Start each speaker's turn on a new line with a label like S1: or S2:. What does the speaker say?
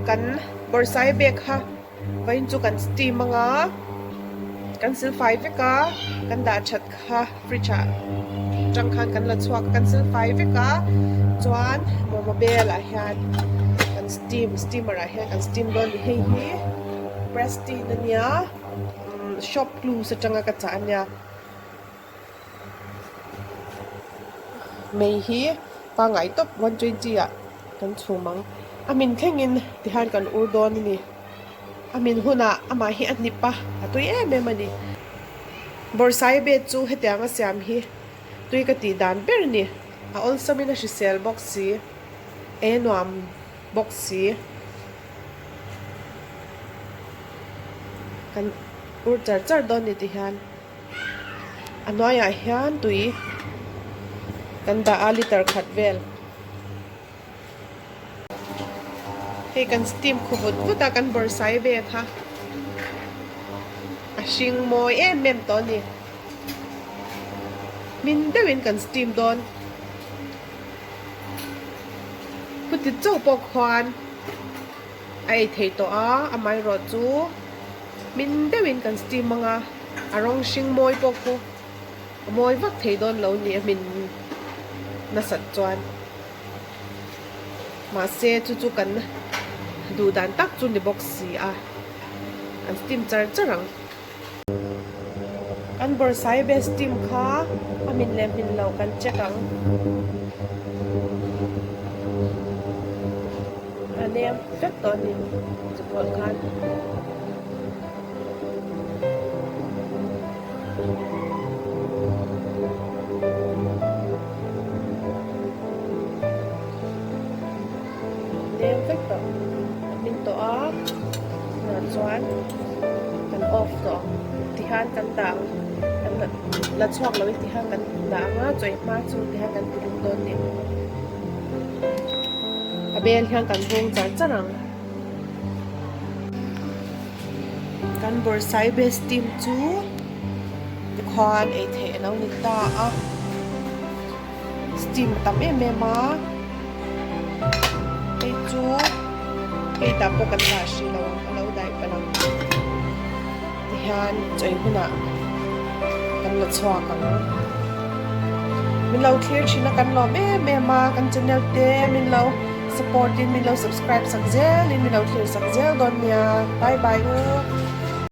S1: Kan bawrhsaibe kha vawiin chu kan steam anga kan silfai vek a, kan dah that kha fridge ah tang khan kan la chhuak a, kan silfai vek a chuan momo bel ah hian kan steam steamer ah hian kan steam dawn a ni. Hei hi Prestine ania shop clues atanga ka chah ania. Mei hi pangngai tawp 120 ah kan chhum ang. A min thlengin tihian kan ur dawn a ni. A min hunah amah hi a hnip a, a tui em em a ni. Bawrhsai bet chu hetiang a siam hi tui ka tih dan ber a ni. A awlsamin a hrisel bawk si, ei a nuam bawk si. Kan ur char char dawn a ni tihian. A hnuaiah hian tui kan dah a liter khat vel. Hei kan steam khu vut vut a kan bawrhsai ve kha a hring mawi em em tawh a ni. Hmin deuhin kan steam dawn. Khuti chauh pawh khuan a ei thei tawh a amaherawh chu. Min deuhin kan steam ang a, a rawng hring mawi pawh khu a mawi vak thei dawn lo ni a hmin nasat chuan. Mahse chu chu kan duh dan tak chu ni bawk si a, kan steam char char ang. Kan bawrhsaibe steam kha a hmin leh hmin lo kan check ang. A nem vek tawh a ni chupawlh khan. Nem vek tawh a hmin tawh a tunah chuan kan off tawh ang tihian kan dah ang kan la chhuak lo in tihian kan dah ang a chawi hma chu tihian kan ti lum dawn a ni. A bel hian kan hung char char ang. Kan bawrhsai base team chu tikhuan ei theih a lo ni ta a. Steam a tam em em a. Hei chu hei tah pawh kan dah hrih lo ang a lo daih palh ang. Tihian chawi hunah kan la chhuak ang. Min lo thlir thin a kan lawm em em a, kan channel te min lo support in min lo subscribe sak zel in min lo thlir sak zel dawn nia. Bye bye u.